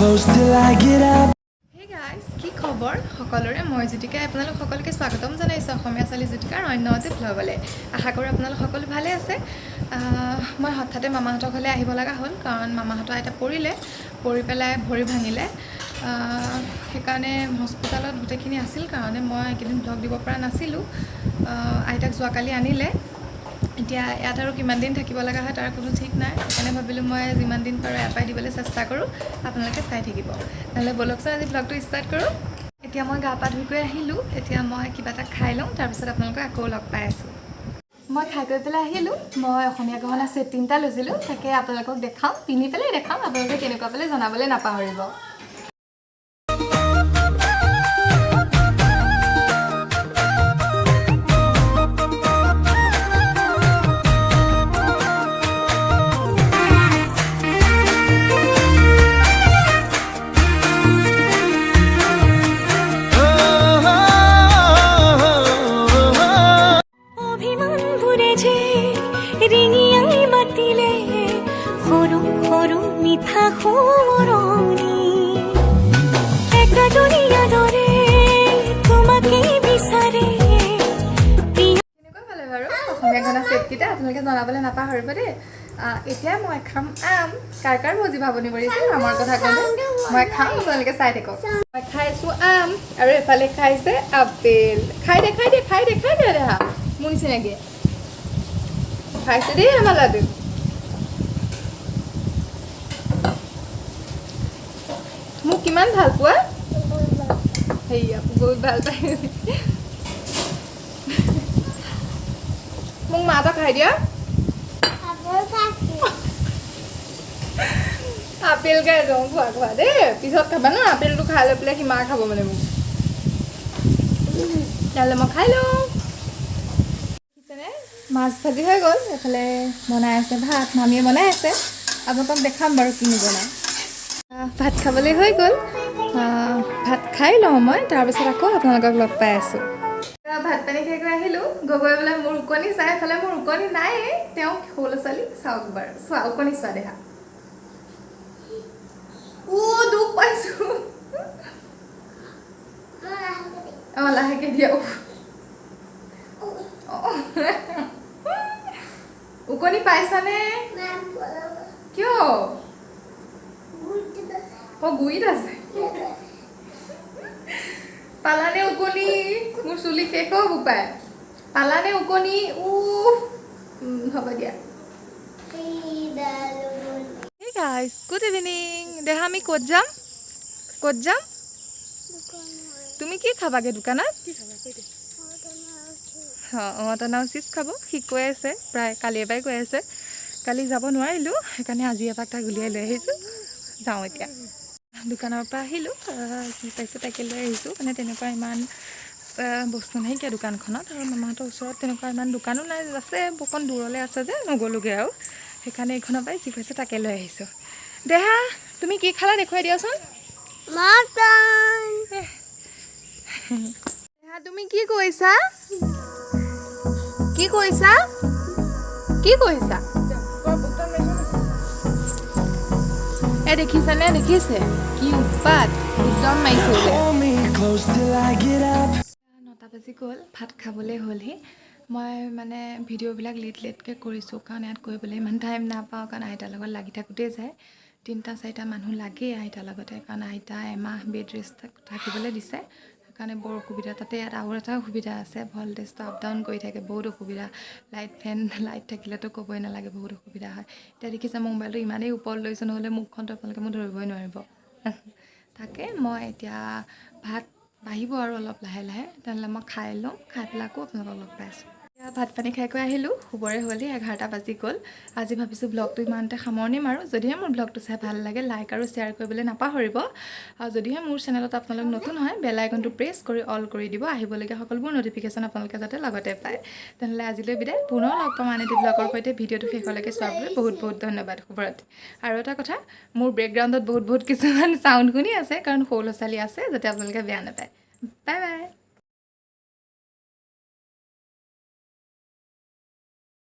close till I get up. Hey guys, কি খবৰ সকলোৰে? মই জ্যোতিকাই আপোনালোক সকলোকে স্বাগতম জনাইছোঁ অসমীয়া ছোৱালী জ্যোতিকাৰ অন্য এটি ভ্লগলৈ। আশা কৰোঁ আপোনালোক সকলো ভালে আছে। মই হঠাতে মামাহঁতৰ ঘৰলৈ আহিব লগা হ'ল, কাৰণ মামাহঁতৰ আইতা পৰিলে, পৰি পেলাই ভৰি ভাঙিলে। সেইকাৰণে হস্পিটেলত গোটেইখিনি আছিল কাৰণে মই এইকেইদিন ভ্লগ দিব পৰা নাছিলোঁ। আইতাক যোৱাকালি আনিলে। এতিয়া ইয়াত আৰু কিমান দিন থাকিব লগা হয় তাৰ কোনো ঠিক নাই। সেইকাৰণে ভাবিলোঁ মই যিমান দিন পাৰোঁ ইয়াৰ পৰাই দিবলৈ চেষ্টা কৰোঁ, আপোনালোকে চাই থাকিব। নহ'লে ব'লকচোন, আজি ভ্লগটো ষ্টাৰ্ট কৰোঁ। এতিয়া মই গা পা ধুই কৰি আহিলোঁ। এতিয়া মই কিবা এটা খাই লওঁ, তাৰপিছত আপোনালোকক আকৌ লগ পাই আছোঁ। মই খাই কৰি পেলাই আহিলোঁ। মই অসমীয়া গহনা ছেট তিনিটা লৈছিলোঁ, তাকে আপোনালোকক দেখাম, পিন্ধি পেলাই দেখাম। আপোনালোকে কেনেকুৱা পালে জনাবলৈ নাপাহৰিব। অভিমানবোৰে যে ৰিঙিয়াই মাতিলে সৰু সৰু মিঠা সোঁৱৰণি, একাজনীয়া দৰে তোমাকে বিচাৰে প্ৰিয়। কেনেকুৱা পালে বাৰু অসমীয়া গহনা ছেটকেইটা, আপোনালোকে জনাবলৈ নাপাহৰিব দেই। এতিয়া মই খাম আম। কাৰ কাৰ জিভা পানী পৰিছে আমৰ কথা ক'লে? মই খাম, আপোনালোকে চাই থাকক। মই খাইছোঁ আম আৰু এফালে খাইছে আপেল। খাই দে, খাই দে, খাই দে, খাই দে দেহা। মোৰ নিচিনাকে খাইছে দেই আমাৰ লাডু। মোক কিমান ভাল পোৱা? সেয়া বহুত ভাল পায় মোক। মা এটা খাই দিয়া। আপেল খাই যাওঁ। খোৱা, খোৱা দেই, পিছত খাবা ন। আপেলটো খাই লৈ পেলাই সি মাৰ খাব মানে মোক। তেতিয়াহ'লে মই খাই লওঁ। দেখিছেনে, মাছ ভাজি হৈ গ'ল। এইফালে বনাই আছে ভাত, মামীয়ে বনাই আছে। আপোনালোকক দেখাম বাৰু কিনো বনাই। ভাত খাবলৈ হৈ গ'ল। ভাত খাই লওঁ মই, তাৰপিছত আকৌ আপোনালোকক লগ পাই আছোঁ। ভাত পানী খাই গৈ আহিলোঁ। গগৈ বোলে মোৰ ওকণি চাই, এফালে মোৰ ওকণি নায়েই। তেওঁ সৰু ল'ৰা ছোৱালী, চাওক বাৰু, চোৱা, ওকণি চোৱা দেহা। ও, দুখ পাইছোঁ। অঁ, লাহেকে দিয়া। উফ। অঁ। ওকণি পাইছানে? কিয়? অ, গুৰিত আছে। পালানে ওকণি? মোৰ চুলি শেষ হ'ব বোপাই। পালানে ওকণি? উফ, হ'ব দিয়া। Hey guys, good evening. দেহা, আমি ক'ত যাম? ক'ত যাম? তুমি কি খাবাগে দোকানত? অঁ, মটন আৰু চিপছ খাব। সি কৈ আছে, প্ৰায় কালিৰ পৰাই কৈ আছে। কালি যাব নোৱাৰিলোঁ, সেইকাৰণে আজি এপাক তাক উলিয়াই লৈ আহিছোঁ। যাওঁ এতিয়া। দোকানৰ পৰা আহিলোঁ। কি পাইছোঁ তাকে লৈ আহিছোঁ। মানে তেনেকুৱা ইমান বস্তু নাইকিয়া দোকানখনত আৰু মামাহঁতৰ ওচৰত তেনেকুৱা ইমান দোকানো নাই, আছে অকণ দূৰলৈ আছে যে নগ'লোগৈ আৰু। সেইকাৰণে এইখনৰ পৰাই যি পাইছোঁ তাকে লৈ আহিছোঁ। দেহা, তুমি কি খালা দেখুৱাই দিয়াচোন। দেহা, তুমি কি কৰিছা? কি কৰিছা? কি কৰিছা? এ, দেখিছেনে? দেখিছে কি উৎপাত, একদম মাৰিছে বোলে। Hold me close till I get up. 9টা বাজি গ'ল, ভাত খাবলৈ হ'লহি। মই মানে ভিডিঅ'বিলাক লেট লেটকৈ কৰিছোঁ, কাৰণ ইয়াত কৰিবলৈ ইমান টাইম নাপাওঁ, কাৰণ আইতাৰ লগত লাগি থাকোঁতেই যায়। তিনিটা চাৰিটা মানুহ লাগেই আইতাৰ লগতে, কাৰণ আইতা এমাহ বেড ৰেষ্ট থাকিবলৈ দিছে। সেইকাৰণে বৰ অসুবিধা। তাতে ইয়াত আৰু এটা অসুবিধা আছে, ভল্টেজটো আপ ডাউন কৰি থাকে, বহুত অসুবিধা। লাইট, ফেন, লাইট থাকিলেতো ক'বই নালাগে, বহুত অসুবিধা হয়। এতিয়া দেখিছে, মই মোবাইলটো ইমানেই ওপৰত লৈছোঁ, নহ'লে মুখখনটো আপোনালোকে মোক ধৰিবই নোৱাৰিব। তাকে মই এতিয়া ভাত বাঢ়িব আৰু অলপ লাহে লাহে। তেনেহ'লে মই খাই লওঁ, খাই পেলাই আকৌ আপোনালোকক লগ পাই আছোঁ। এতিয়া ভাত পানী খাই কৈ আহিলোঁ, শুবৰে হ'লহি, 11টা বাজি গ'ল। আজি ভাবিছোঁ ভ্লগটো ইমানতে সামৰণি মাৰোঁ। যদিহে মোৰ ভ্লগটো চাই ভাল লাগে, লাইক আৰু শ্বেয়াৰ কৰিবলৈ নাপাহৰিব। আৰু যদিহে মোৰ চেনেলত আপোনালোক নতুন হয়, বেল আইকনটো প্ৰেছ কৰি অল কৰি দিব, আহিবলগীয়া সকলোবোৰ ন'টিফিকেশ্যন আপোনালোকে যাতে লগতে পায়। তেনেহ'লে আজিলৈ বিদায়, পুনৰ লগ পাম আন এটি ভ্লগৰ সৈতে। ভিডিঅ'টো শেষলৈকে চোৱাৰ বাবে বহুত বহুত ধন্যবাদ। শুভৰাত্ৰি। আৰু এটা কথা, মোৰ বেকগ্ৰাউণ্ডত বহুত বহুত কিছুমান চাউণ্ড শুনি আছে, কাৰণ সৰু ল'ৰা ছোৱালী আছে, যাতে আপোনালোকে বেয়া নাপায়। Bye bye.